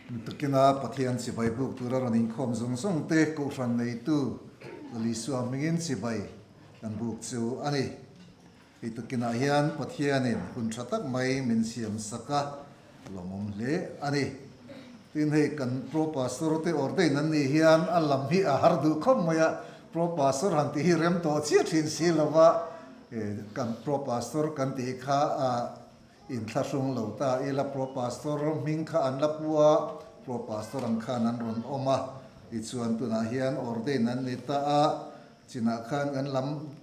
Tukina Pathian chibai buk tura rawn inkhawm zawng zawng te Kohhran neitu Lal Isua hmingin chibai kan buk chu a ni. Hei tukinah hian Pathianin hun tha tak mai min siam sak a, lawmawm hle a ni. Tin hei kan Pro Pastor te ordain an nih hian a lam hi a har duh khawp mai a, Pro Pastor han tih hi rem tawh chiah thin si lo va, kan Pro Pastor kan tih kha a inthlahrung lo ta ila Pro Pastor hming kha an la pu a, Pro Pastor ang khan an rawn awm a, tichuan tunah hian ordain an ni ta a, Chinah khan kan lam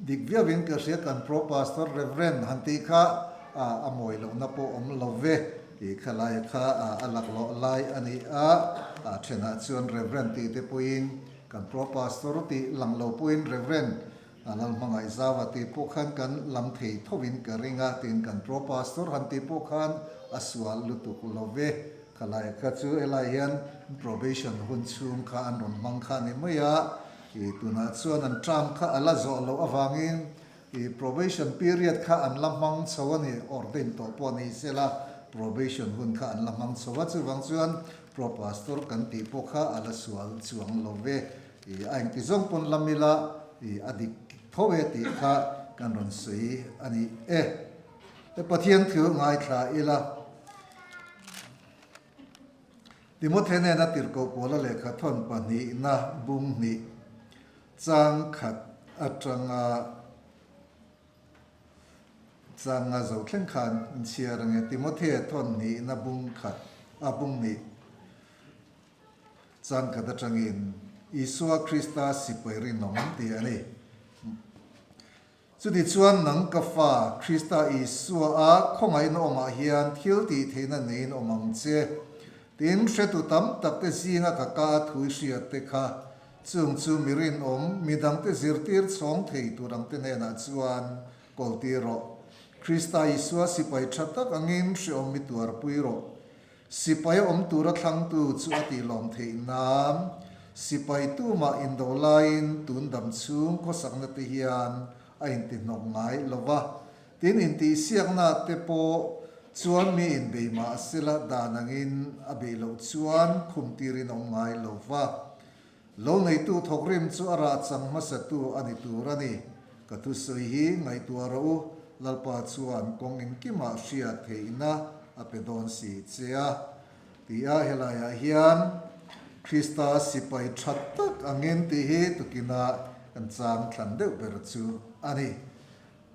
dik viauin ka hria kan Pro Pastor Reverend han tih kha a mawi lohna pawh awm lo ve tih kha laia kha a laklawh lai a ni a, a thenah chuan Reverend tih te pawhin kan Pro Pastor tih lang lo pawhin Reverend Lalhmangaih Zava tih pawh khan kan lam thei thovin ka ring a tiin kan Pro Pastor han tih pawh khan a sual lutuk lo ve. Khalai kha chu helai hian probation hun chhung kha an rawn hmang kha a ni mai a. I tunah chuan an term kha a la zawh loh avangin i probation period kha an la hmang chho a ni, ordain tawh pawh ni sela probation hun kha an la hmang chho a, chuvang chuan pro pastor kan tih pawh kha a la sual chuang lo ve. I a engti zawng pawn lam ila i a dik tho e tih kha kan rawn sawi a ni e. Pathian thil ngaithla ila. Timothy nena tirhkoh pawla lehkha thawn pahnihna bung hnih chang khat atanga changa zo thleng khan in chhiar ange. Timothy thawn hnihna bung khat a bung hnih chang khat atangin Isua Krista sipai rinawm tih a ni. Chutichuan nang ka fa, Krista Isua a khawngaihna awmah hian thil tih theihna neiin awm ang che. Tin, hretu tam takte zinga ka ka a thui hriat te kha, chung chu mi rinawm, mi dangte zirtir chhawng thei tur angte hnenah chuan kawltir rawh. Krista Isua sipai tha tak angin hreawm mi tuarpui rawh. Sipai awm tura thlangtu chu a tihlawm theih nan sipai tumah indo laiin tun dam chhung khawsakna te hian a intihnawk ngai lo va. Tin, intihsiakna te pawh chuan mi inbei mah sela dan angin a beih loh chuan khum tirin a awm ngai lo va. Lo neitu thawkrim chu a rah chang hmasatu a ni tur a ni. Ka thusawi hi ngaihtuah rawh u, Lalpa chuan kawng engkimah hriat theihna a pe dawn si che a, ti a helaiah hian Krista sipai tha tak angin tih hi tukinah kan chang thlan deuh ber chu a ni.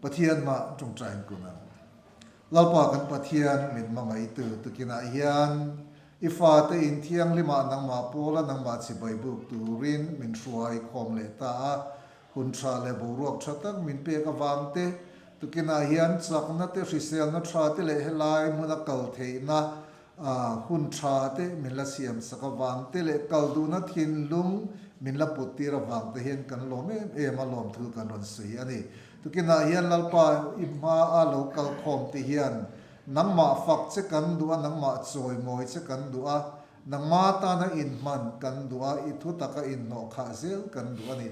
Pathian mah tawngtain kun ang. Lalpa kan Pathian min hmangaihtu tukinah hian i fate in thianghlimah nangmah pawla nangmah chibai buk turin min hruai khawm leh ta a, Hun tha leh boruak tha tak min pek avang te, tukinah hian chakna te, hriselna tha te leh helai hmuna kal theihna hun tha te min la siam sak avang te leh kal duhna thinlung min la put tir avang te hian kan lawm em em a, lawmthu kan rawn sawi a ni. Tukinah hian Lalpa i hma a lo kal khawm te hian nangmah fak che kan duh a, nangmah chawimawi che kan duh a, Nangma tana inhman kan duh a, i thu taka inhnawh khah zel kan duh a ni.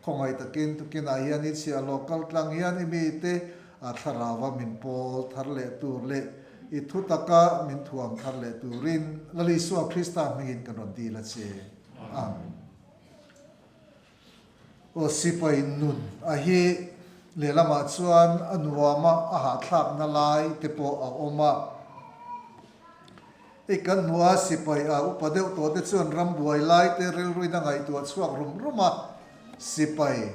Khawngaih takin tukinah hian i chhiahhlawh kal tlang hian i mite a thlarauva min pawl thar leh tur leh i thu taka min thuam thar leh turin Lal Isua Krista hmingin kan rawn dil a che. Amen. Aw sipai nun a hi lehlamah chuan a nuam a, a hahthlakna lai te pawh a awm a. Hei kan hmu a, sipai a upa deuh tawh te chuan rambuai lai te rilruin a ngaihtuah chhuak rum rum a, sipai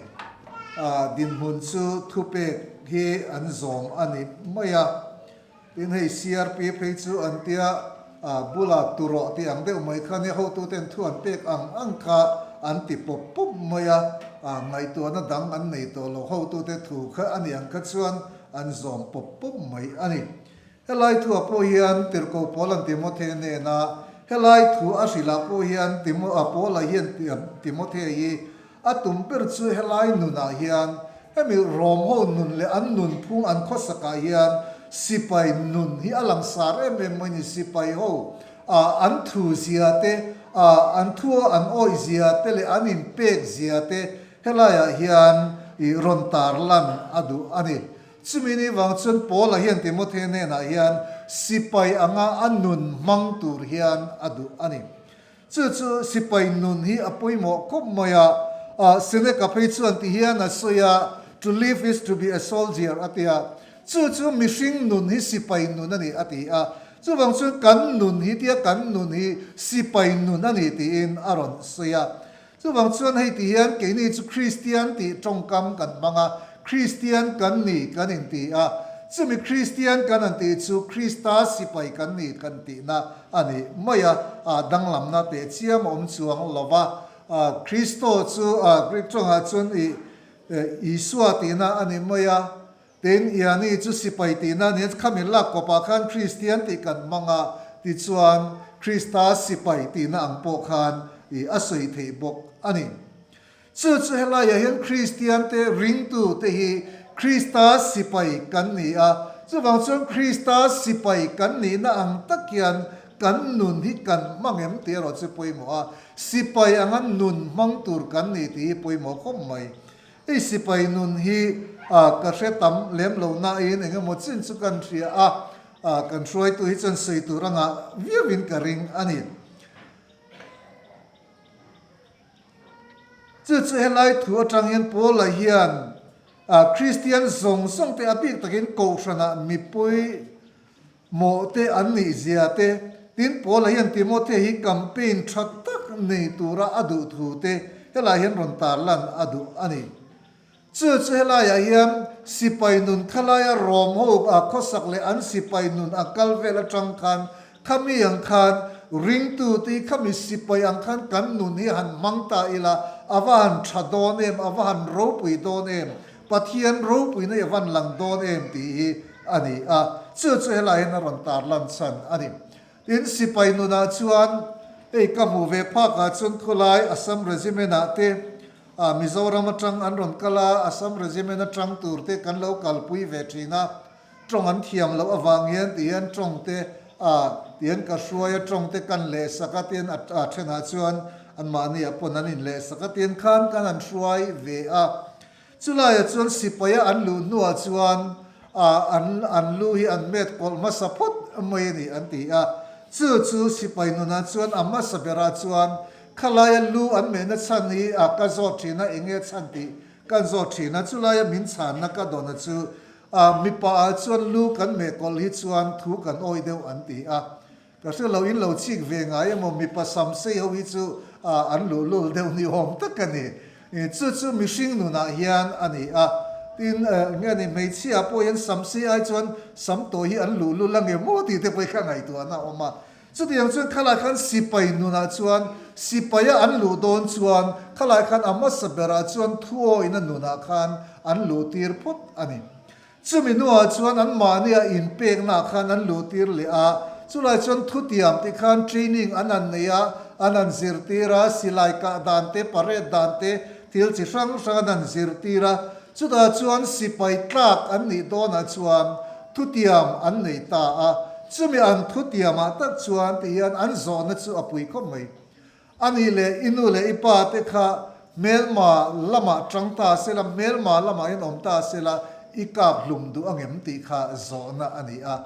a dinhmun chu thupek hi an zawm a ni mai a. Tin hei CRP phei chu an tia bula turawh tih ang deuh mai kha nia hotuten thu an pek ang ang kha an ti pawp pawp mai a, ngaihtuahna dang an nei tawh lo hotute thu kha a ni ang kha chuan an zawm pawp pawp mai a ni. Helai thu ah pawh hian Tirhkoh Paula'n Timothe hnena helai thu a hrilh ah pawh hian Paula hian Timothe hi A tum ber chu helai nunah hian hemi Rom ho nun leh an nunphung an khawsakah hian sipai nun hi a langsar em em mai ni. Sipai ho an thu zia te, an thu an awih zia te leh an inpek zia te helaiah hian i rawn tarlan a duh a ni. Chumi ni vang chuan Paula hian Timothea hnenah hian sipai anga a nun hmang tur hian a duh a ni. Chu chu sipai nun hi a pawimawh khawp mai a, Seneca phei chuan ti hian a sawi a, To live is to be a soldier a ti a. Chu chu mihring nun hi sipai nun a ni a ti a. Chuvang chuan kan nun hi tia kan nun hi sipai nun a ni tiin a rawn sawi a. Chuvang chuan hei ti hian keini chu Kristian tih tawngkam kan hmang a, Kristian kan ni kan inti a, chumi Kristian kan han tih chu Krista sipai kan ni kan tihna a ni mai a, ah danglamna teh chiam a awm chuang lo va, ah Kristo chu ah Greek tawngah chuan ih Isua tihna a ni mai a. Tin, Iani chu sipai tihna nia khami lak kawpah khan Kristian tih kan hmang a, tichuan Krista sipai tihna ang pawh khan i a sawi theih bawk a ni. Chu chu helaiah hian Kristiante ringtute hi Krista sipai kan ni a, chuvang chuan Krista sipai kan nihna ang tak hian kan nun hi kan hmang em tih erawh chu pawimawh a, sipai anga nun hmang tur kan ni tih hi pawimawh khawp mai. Hei sipai nun hi ka hre tam lem lo nain eng emaw chin chu kan hria a, kan hruaitu hi chuan sawi tur a ngah viauin ka ring a ni. Chu chu helai thu atang hian Paula hian Kristian zawng zawng te a bik takin Kohhranah mipui Mawh te an nih zia te, tin Paula hian Timothea hi campaign tha tak nei tura a duh thu te helai hian rawn tarlan a duh a ni. Chu chu helaiah hian sipai nun khalaia Rom ho a khawsak leh an sipai nun a kal vel atang khan khami ang khan ringtu te hi khami sipai ang khan kan nun hi han hmang ta ila a va han tha dawn em, a va han ropui dawn em, Pathian ropuina i van lang dawn em tih hi a ni a, chu chu helai hian a rawn tarlan chhan a ni. Tin, sipai nunah chuan hei ka hmuh ve phakah chuan khawlai Assam Regiment ah te ah Mizoram atang an rawn kal a, Assam Regiment atang tur te kan lo kalpui ve thin a, tawng an thiam loh avang hian ti hian tawng te ah ti hian ka hruai a, tawng te kan lehsak a tin a thenah chuan anmahni ah pawn an inlehsak a tin khan kan han hruai ve a. Chulaiah chuan sipaia an luh hnuah chuan an an lu hi an met kawlh hmasa phawt mai a ni an ti a. Chu chu sipai nunah chuan a hmasa berah chuan khalaia lu an mehna chhan hi a ka zawt thin a, eng nge chhan tih kan zawt thin a. Chulaia min chhanna ka dawna chu mipa ah chuan lu kan meh kawlh hi chuan thu kan awih deuh an ti a. Ka hre lo in lo chik ve ngai emaw mipa sam sei ho hi chu an luhlul deuh ni awm tak a ni. Chu chu mihring nunah hian a ni a. Tin, nge ni hmeichhia pawh hian sam sei ai chuan sam tawh hi an luhlul a nge maw tih te pawh hi ka ngaihtuahna a awm a. Chutiang chuan khalai khan sipai nunah chuan sipaia an luh dawn chuan khalai khan a hmasa berah chuan thuawina nunah khan an luhtir phawt a ni. Chumi hnuah chuan anmahnia inpeknaah khan an luhtir leh a, chulai chuan thutiam tih khan training an han nei a, an han zirtir a, silai kah dan te, parade dan te, thil chi hrang hrang an han zirtir a, chutah chuan sipai tlak an nih dawnah chuan thutiam an nei ta a, chumi an thutiamah tak chuan ti hian an zawhna chu a pui khawp mai. A nih leh i nu leh i pa te kha hmelma lamah tang ta sela, hmelma lamah hian awm ta sela i kap hlum duh angem tih kha zawhna a ni a.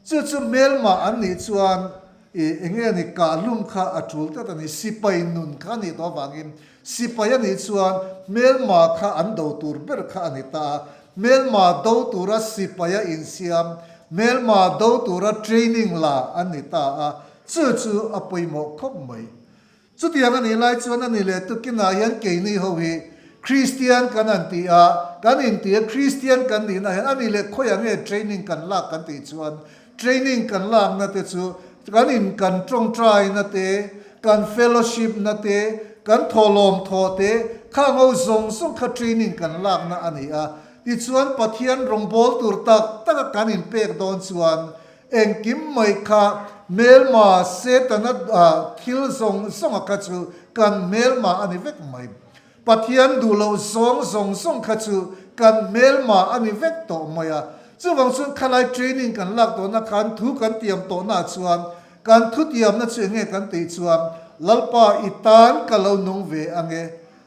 Chu chu hmelma an nih chuan i enge a ni kah hlum kha a tul tlat a ni, sipai nun kha a nih tawh avangin sipai a nih chuan hmelma kha an do tur ber kha a ni ta a, hmelma do tura sipai a insiam, hmelma do tura training la an ni ta a. Chu chu a pawimawh khawp mai. Chutiang a nih lai chuan a ni leh tukinah hian keini ho hi Kristian kan han ti a, kan inti a, Kristian kan nihna hian a ni leh khawiah nge training kan lak kan tih chuan training kan lakna te chu kan in kan tawngtaina te, kan fellowship na te, kan thawhlawm thawh te, khang ho zawng zawng kha training kan lakna a ni a. Tichuan Pathian rawngbâwl tur tak taka kan inpek dawn chuan Engkim mai kha hmelma Setana thil zawng zawnga kha chu kan hmelma a ni vek mai. Pathian duh loh zawng zawng zawng kha chu kan hmelma a ni vek tawh mai a. Chuvang chuan khalai training kan lak tawhna khan thu kan tiam tawhnaah chuan kan thutiamna chu enge kan tih chuan Lalpa i tan ka lo nung ve ange.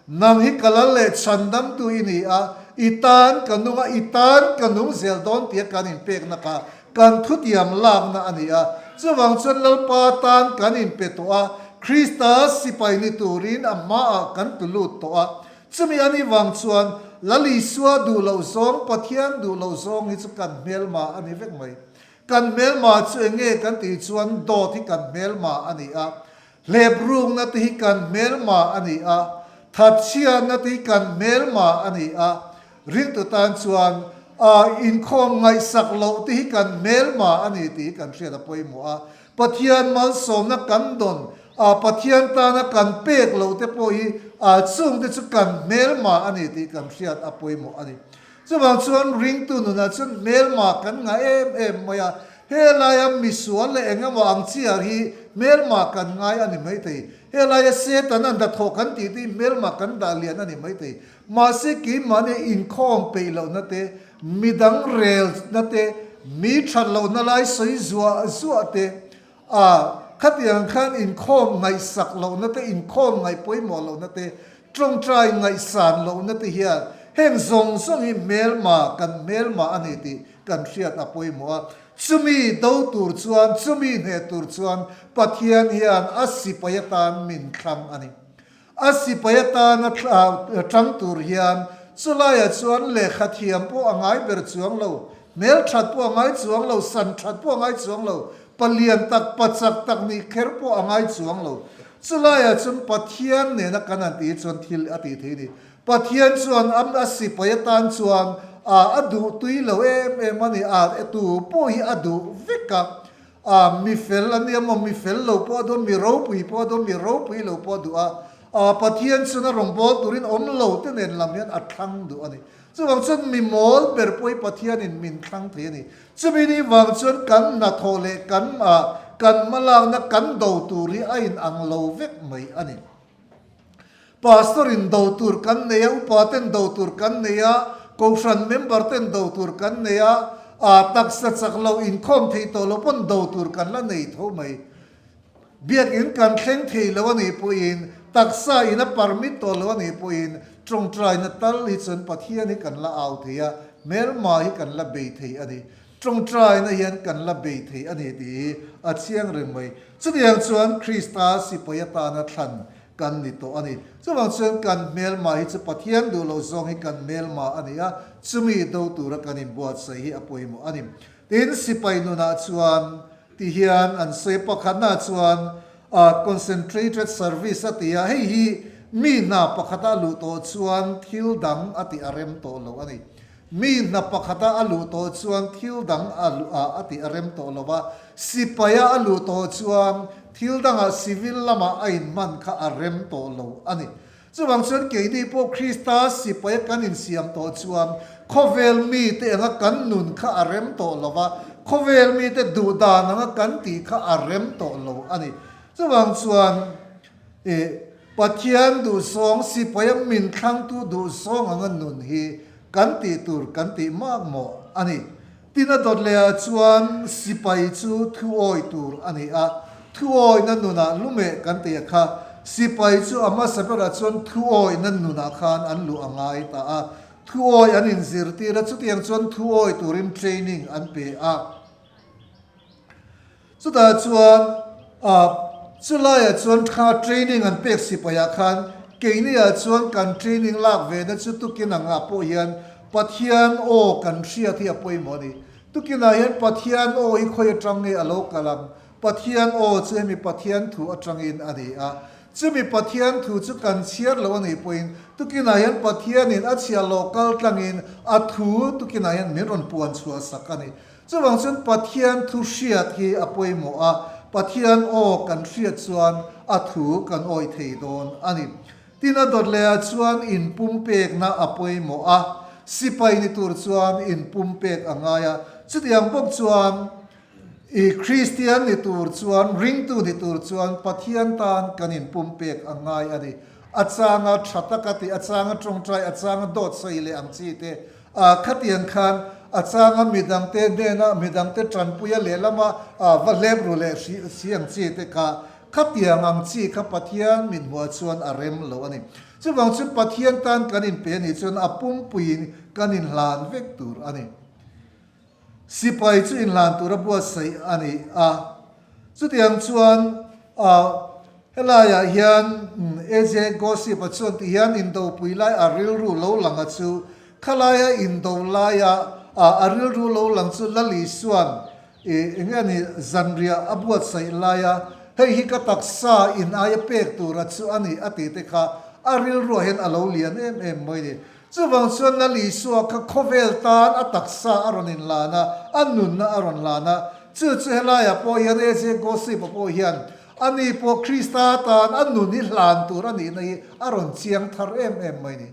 Nang hi ka lal leh chhandamtu i ni a, I tan ka nung a, i tan ka nung zel dawn tia kan inpekna kha kan thutiam lakna a ni a. Chuvang chuan Lalpa tan kan inpe tawh a, Krista sipai ni turin a hmaah kan tlu lut tawh a. Chumi a nih vang chuan Lal Isua duh loh zawng, Pathian duh loh zawng hi chu kan hmelma a ni vek mai. Kan hmelma chu eng nge kan tih chuan dawt hi kan hmelma a ni a, hlep rukna te hi kan hmelma a ni a, thatchhiatna te hi kan hmelma a ni a, ringtu tan chuan inkhawm ngaihsak loh te hi kan hmelma a ni tih hi kan hriat a pawimawh a. Pathian malsawmna kan dawn a, Pathian tana kan pek loh te pawh hi chungte chu kan hmelma a ni tih kan hriat a pawimawh a ni. Chuvang chuan ringtu nunah chuan hmelma kan ngah em em mai a, helaia misual leh eng emaw ang chiar hi hmelma kan ngai a ni maithei. Helaia Satan an hnathawh kan tih te hi hmelma kan dah lian a ni maithei. Mahse keimahni inkhawm peih lohna te, midang relna te, mi that lohna lai sawi zuah zuah te, A, khatiang khan inkhawm ngaihsak lohna te, inkhawm ngaih pawimawh lohna te, tawngtai ngaihsan lohna te hian heng zawng zawng hi hmelma, kan hmelma a ni tih kan hriat a pawimawh a. Chumi do tur chuan, chumi hneh tur chuan Pathian hian a sipai atan min thlang a ni. A sipai atana tang tur hian chulaiah chuan lehkha thiam pawh a ngai ber chuang lo, hmelthat pawh a ngai chuang lo, san that pawh a ngai chuang lo, palian tak, pachak tak nih kher pawh a ngai chuang lo. Chulaiah chuan Pathian nena kan han tih hi chuan thil a tih theih a ni. Pathian chuan a sipai atan chuan a duh tui lo em em a ni, a tu pawh hi a duh vek a. A, mi fel a nia maw, mi fel lo pawh a duh a, mi ropui pawh a duh a, mi ropui lo pawh a duh a. A, Pathian chuan a rawngbâwl turin awm lo te nen lam hian a thlang duh a ni. Chuvang chuan mi mawl ber pawh hi Pathianin min thlang thei a ni. Chumi ni vang chuan kan hnathawh leh kan, a, kan hmalakna kan do tur hi a inang lo vek mai a ni. Pastor in do tur kan nei a, upa ten do tur kan nei a, kohhran member ten do tur kan nei a, aa taksa chak lo inkhawm thei tawh lo pawn do tur kan la nei tho mai. Biakinn kan thleng thei lo a nih pawhin, taksa in a permit tawh lo a nih pawhin, tawngtaina tal hi chuan Pathian hi kan la au thei a, hmelma hi kan la bei thei a ni. Tawngtaina hian kan la bei thei a ni tih hi a chiang reng mai. Chutiang chuan Krista sipai atana thlan kan ni tawh a ni. Chuvang chuan kan hmelma hi chu Pathian duh loh zawng hi kan hmelma a ni a, chumi do tura kan inbuatsaih hi a pawimawh a ni. Tin, sipai nunah chuan ti hian an sawi a, pakhatnaah chuan concentrated service a ti a, hei hi mi hna pakhata a luh tawh chuan thil dang a tih a rem tawh lo a ni. Mi hna pakhata a luh tawh chuan thil dang a a tih a rem tawh lo a, sipaia a luh tawh chuan thil dangah civil lamah a inhman kha a rem tawh lo a ni. Chuvang chuan keini pawh Krista sipaia kan insiam tawh chuan khawvel mite anga kan nun kha a rem tawh lo a, khawvel mite duh dan anga kan tih kha a rem tawh lo a ni. Chuvang chuan I Pathian duhsawng sipaia min thlangtu duhsawng anga nun hi kan tih tur kan tih mak maw a ni. Tina dawt lehah chuan sipai chu thuawi tur a ni a, thuawina nunah lumeh kan tih a kha. Sipai chu a hmasa berah chuan thuawina nunah khan an luh a ngai ta a, thuawi an inzirtir a, chutiang chuan thuawi turin training an pe a. Chutah chuan chulaiah chuan tha training an pek sipaiah khan keiniah chuan kan training lak vena chu tukin angah pawh hian Pathian aw kan hriat hi a pawimawh a ni. Tukinah hian Pathian aw hi khawi atang nge a lo kal ang? Pathian aw chu hemi Pathian thu atangin a ni a. Chumi Pathian thu chu kan chhiar lo a nih pawhin tukinah hian Pathianin a chhiar lo kal tlangin a thu tukinah hian min rawn puan chhuah sak a ni. Chuvang chuan Pathian thu hriat hi a pawimawh a, Pathian aw kan hriat chuan a thu kan awih thei dawn a ni. Tin a dawt lehah chuan inpumpekna a pawimawh a, sipai ni tur chuan inpumpek a ngai a. Chutiang bawk chuan i Kristian ni tur chuan, ringtu ni tur chuan Pathian tan kan inpumpek a ngai a ni. A changa tha taka tih, a changa tawngtai, a changa dawt sawi leh ang chi te A, khatiang khan a changa midangte hnena midangte tanpuia lehlama va hlep ru leh hrih si ang chi te kha, khatiang ang chi kha Pathian mit hmuah chuan a rem lo a ni. Chuvang chu Pathian tan kan inpe a nih chuan a pumpuiin kan inhlan vek tur a ni. Sipai chu inhlan tura buatsaih a ni a. Chutiang chuan helaiah hian AJ Gossip-a chuan ti hian indopui lai a rilru lo lang a chu khalaia indo laia a rilru lo lang chu Lali chuan eng nge ni zanriah a buatsaih laia hei hi ka taksa in aia pek tura chu a ni a tih te kha a rilruah hian a lo lian em em mai ni. Chuvang chuan Lal Isua kha khawvel tan a taksa a rawn inlan a, a nunna a rawn lan a. Chu chu helaiah pawh hian AJ Gossip-a pawh hian ani pawh Krista tan a nun hi hlan tur a nihna hi a rawn chiang thar em em mai a ni.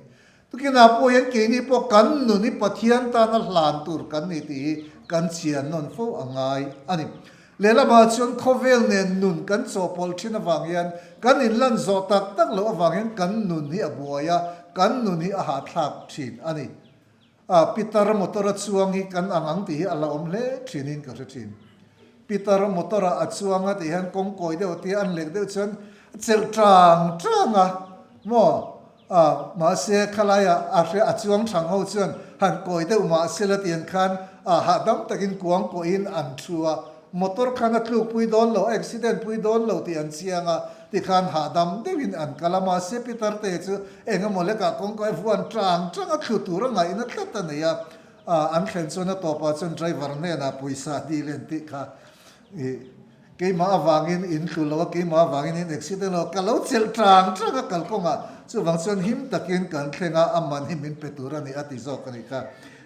Tukinah pawh hian keini pawh kan nun hi Pathian tana hlan tur kan ni tih hi kan chian nawn fo a ngai a ni. Lehlamah chuan khawvel nen nun kan chawhpawlh thin avang hian kan inlan zawh tak tak loh avang hian kan nun hi a buai a, kan nun hi a hahthlak thin a ni. A, Pitar motor a chuang hi kan ang ang tih hi a la awm hle thinin ka hre thin. Pitar motor ah a chuang a tih hian kawng kawi deuh tia an lek deuh chuan a chelh tang tang a maw? A, mahse khalaiah a hre a chuang thang ho chuan han kawi deuh mahse la tiang khan a hahdam takin kuang pawhin an thu a, motor khan a tluk pui dawn lo, a accident pui dawn lo tih an chiang a, tikhan hahdam deuhin an kal a, mahse Peter te chu eng emaw lekah kawngka vuan tang tang a thlu tur a ngaihna tlat a nei a, a an thlen chuan a tawpah chuan driver hnenah pawisa dil en tih kha i Keimah avangin in tlu lo a, keimah avangin in accident lo a, ka lo chelh tang tang a kalkawngah, chuvang chuan him takin kan thleng a, a man hi min pe tur a ni a ti zawk a nih kha.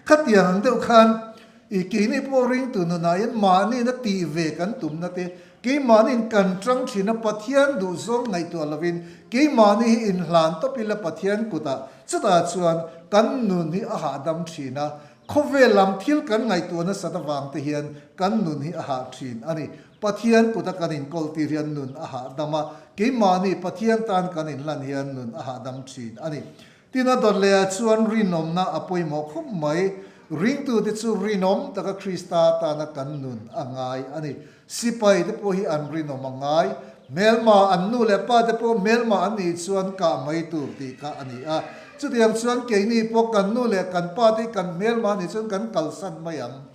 Khatiang ang deuh khan i keini pawh ringtu nunah hian mahniin a tih ve kan tumna te, keimahniin kan tang thin a, Pathian duhzawng ngaihtuah lovin keimahni hi inhlan tawp ila Pathian kutah, chutah chuan kan nun hi a hahdam thin a, Khawvel lam thil kan ngaihtuah nasat avang te hian kan nun hi a hah thin a ni. Pathian kuta kan inkawl tir hian nun a hahdam a, keimahni Pathian tan kan inhlan hian nun a hahdam thin a ni. Tin a dawt lehah chuan rinawmna a pawimawh khawp mai. Ringtute chu rinawm taka Krista tana kan nun a ngai a ni. Sipai te pawh hi an rinawm a ngai. Hmelma an nu leh pa te pawh hmelma an nih chuan kah mai tur tih kha a ni a. Chutiang chuan keini pawh kan nu leh kan pa te hi kan hmelma nih chuan kan kalsan mai ang.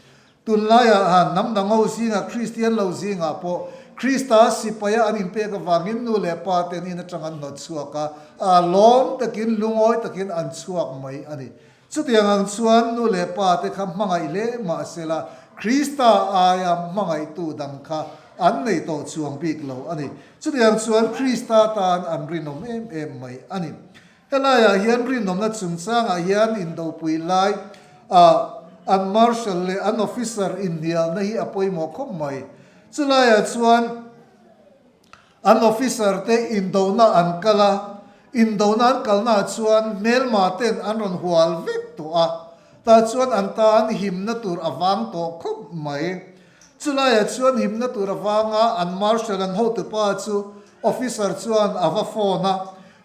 Tunlaiah han hnam dang ho zingah Kristian lo zingah pawh Krista sipaia an inpek avangin nu leh pa ten in atang an hnawt chhuak a, a lawm takin lungawi takin an chhuak mai a ni. Chutiang ang chuan nu leh pa te kha hmangaih hle mah sela, Krista aia hmangaihtu dang kha an nei tawh chuang bik lo a ni. Chutiang chuan Krista tan an rinawm em em mai a ni. Helaiah hian rinawmna chungchangah hian indopui lai ah an marshal leh an officer inhnialna hi a pawimawh khawp mai. Chulaiah chuan. An officer te indona an kal a, indona an kalnaah chuan hmelma ten an rawn hual vek tawh a, tah chuan an tan himna tur a vang tawh khawp mai. Chulaiah chuan himna tur a vang a, an marshal an hotupa chu officer chuan a va phone a,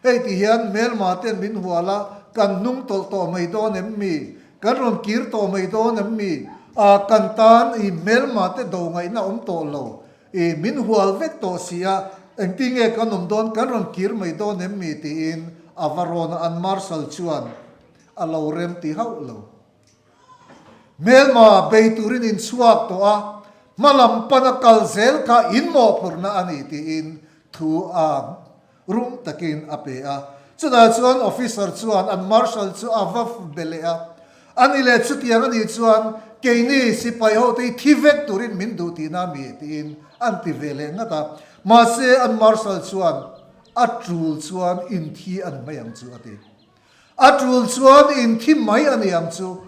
hei ti hian hmelma ten min hual a, kan hnung tawlh tawh mai dawn em mi? Kan rawn kir tawh mai dawn em mi? Ah, kan tan i hmelma te do ngaihna awm tawh lo. I min hual vek tawh si a, engtin nge kan awm dawn, kan rawn kir mai dawn em mi tiin a va rawn a, an marshal chuan a lo rem ti hauh lo. Hmelma bei turin in chhuak tawh a, hma lam pana kal zel kha in mawhphurhna a ni tiin thu a Rum takin a pe a. Chutah chuan officer chuan an marshal chu a va be leh a. Ani leh chutiang a nih chuan keini sipai ho te hi thi vek turin min duh tihna mi tiin an ti ve leh ngat a. Mahse an marshal chuan a tul chuan inthi a ni mai ang chu a ti. A tul chuan inthi mai a ni ang chu.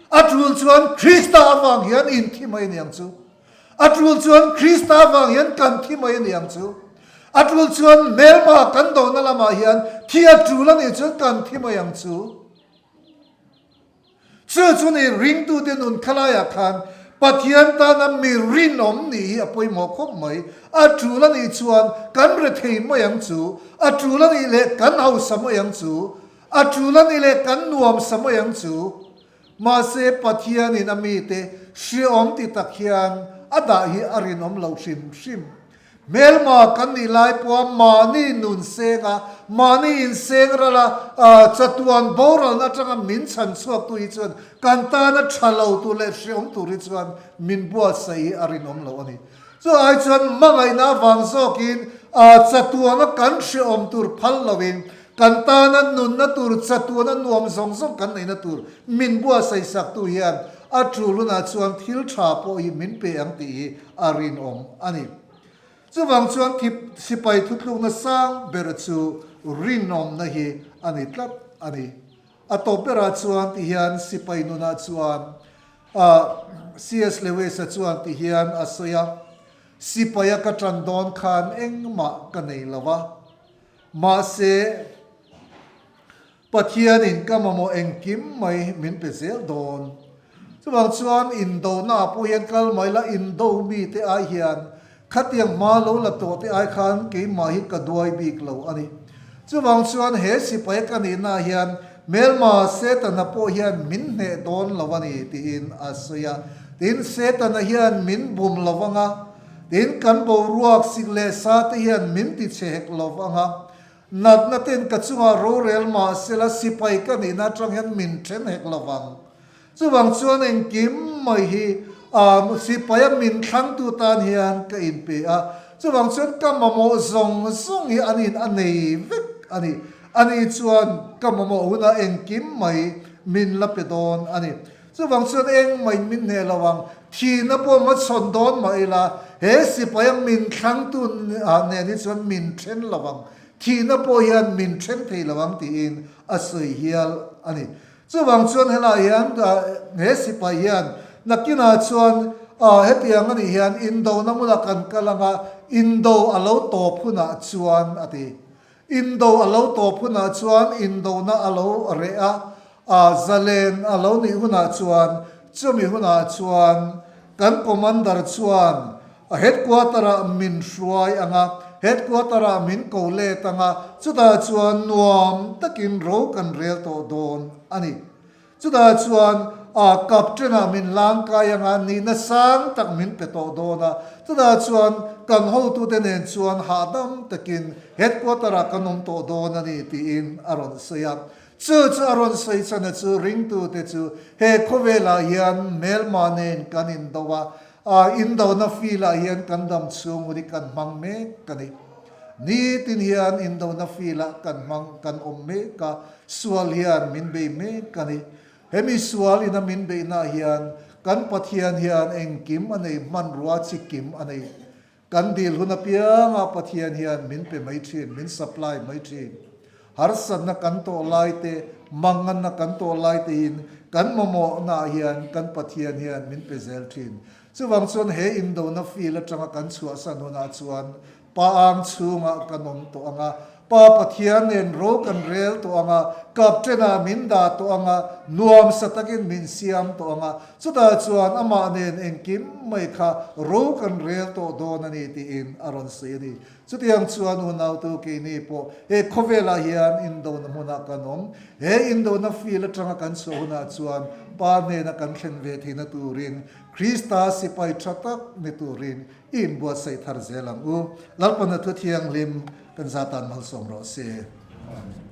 A tul chuan Krista avang hian inthi mai a ni ang chu. A tul chuan Krista avang hian kan thi mai a ni ang chu. A tul chuan hmelma kan dohna lamah hian thi a tul a nih chuan kan thi mai ang chu. Chu chu ni ringtute nun khalaiah khan Pathian tana mi rinawm nih hi a pawimawh khawp mai. A tul a nih chuan kan rethei mai ang chu, a tul a nih leh kan hausa mai ang chu, a tul a nih leh kan nuamsa mai ang chu. Mahse Pathianin a mite hreawm ti tak hian a dah hi a rinawm lo hrim hrim. Hmelma kan nih lai pawha mahni nun senga, mahni inseng rala chatuan boralna atanga min chhan chhuaktu hi chuan kan tana tha lo tur leh hreawm tur hi chuan min buatsaih hi a rinawm lo a ni. Chu ai chuan hmangaihna avang zawkin chatuana kan hreawm tur phal loin kan tana nunna tur chatuana nuam zawng zawng kan neihna tur min buatsaih saktu hian a tul hunah chuan thil tha pawh hi min pe ang tih hi a rinawm a ni. Chuvang chuan sipai thutlukna sang ber chu rinawmna hi a ni tlat a ni. A tawp berah chuan ti hian sipai nunah chuan CS Lewis-a chuan ti hian a sawi a, Sipaia ka ṭan dawn khan engmah ka nei lo a, mahse Pathianin ka mamawh engkim mai min pe zel dawn. Chuvang chuan indonaah pawh hian kal mai la, indo mite ai hian Khatiang hma lo la tawh te ai khan keimah hi ka duai bik lo a ni. Chuvang chuan he sipai ka nihna hian hmelma Setana pawh hian min hneh dawn lo a ni tiin a sawi a. Tin, Setana hian min bum lo vang a, tin kan boruak sik leh sa te hian min ti chhe hek lo vang a. Natna ten ka chungah rorel mah sela sipai ka nihna atang hian min then hek lo vang. Chuvang chuan engkim mai hi sipaia min thlangtu tan hian ka inpe a, chuvang chuan ka mamawh zawng zawng hi aniin a nei vek a ni. Ani chuan ka mamawh hunah engkim mai min la pe dawn a ni. Chuvang chuan engmahin min hneh lo ang, thihna pawh hmachhawn dawn mah ila, he sipaia min thlangtu nen hi chuan min then lo ang, thihna pawh hian min then thei lo ang tiin a sawi hial a ni. Chuvang chuan helai hian he sipai hian nakinah chuan hetiang a nih hian indona hmunah kan kal ang a, indo a lo tawp hunah chuan a ti. Indo a lo tawp hunah chuan indona a lo reh a, zalen a lo nih hunah chuan chumi hunah chuan kan commander chuan headquarter-ah min hruai ang a, headquarter-ah min ko let ang a, chutah chuan nuam takin ro kan rel tawh dawn a ni. Chutah chuan a captain-ah min langkai ang a, nihna sang tak min pe tawh dawn a, chutah chuan kan hotute nen chuan hahdam takin headquarter-ah kan awm tawh dawn a ni tiin a rawn sawi a. Chu chu a rawn sawi chhan a chu ringtute chu he khawvelah hian hmelma nen kan indo a, A indona field-ah hian kan dam chhung hun hi kan hmang mek a ni. Nitin hian indona field-ah kan hmang, kan awm mek a, sual hian min bei mek a ni. Hemi sual ina min beihnaah hian kan Pathian hian engkim a nei, hmanrua chi kim a nei. Kan dil hun apiangah Pathian hian min pe mai thin, min supply mai thin. Harsatna kan tawh lai te, manganna kan tawh lai tein kan mamawhnaah hian kan Pathian hian min pe zel thin. Chuvang chuan he indona field atanga kan chhuahsan hunah chuan Pa ang chhungah kan awm tawh ang a, Pa Pathian nen ro kan rel tawh ang a, Captain-ah min dah tawh ang a, nuamsa takin min siam tawh ang a, chutah chuan amah nen engkim mai kha ro kan rel tawh dawn a ni tiin a rawn sawi a ni. Chutiang chuan unautu keini pawh he khawvelah hian indona hmunah kan awm. He indona field atanga kan chhuah hunah chuan Pa hnena kan thlen ve theihna turin Krista sipai tha tak ni turin i inbuatsaih thar zel ang u. Lalpana thu thianghlim kan zatan malsawm rawh se. Amen.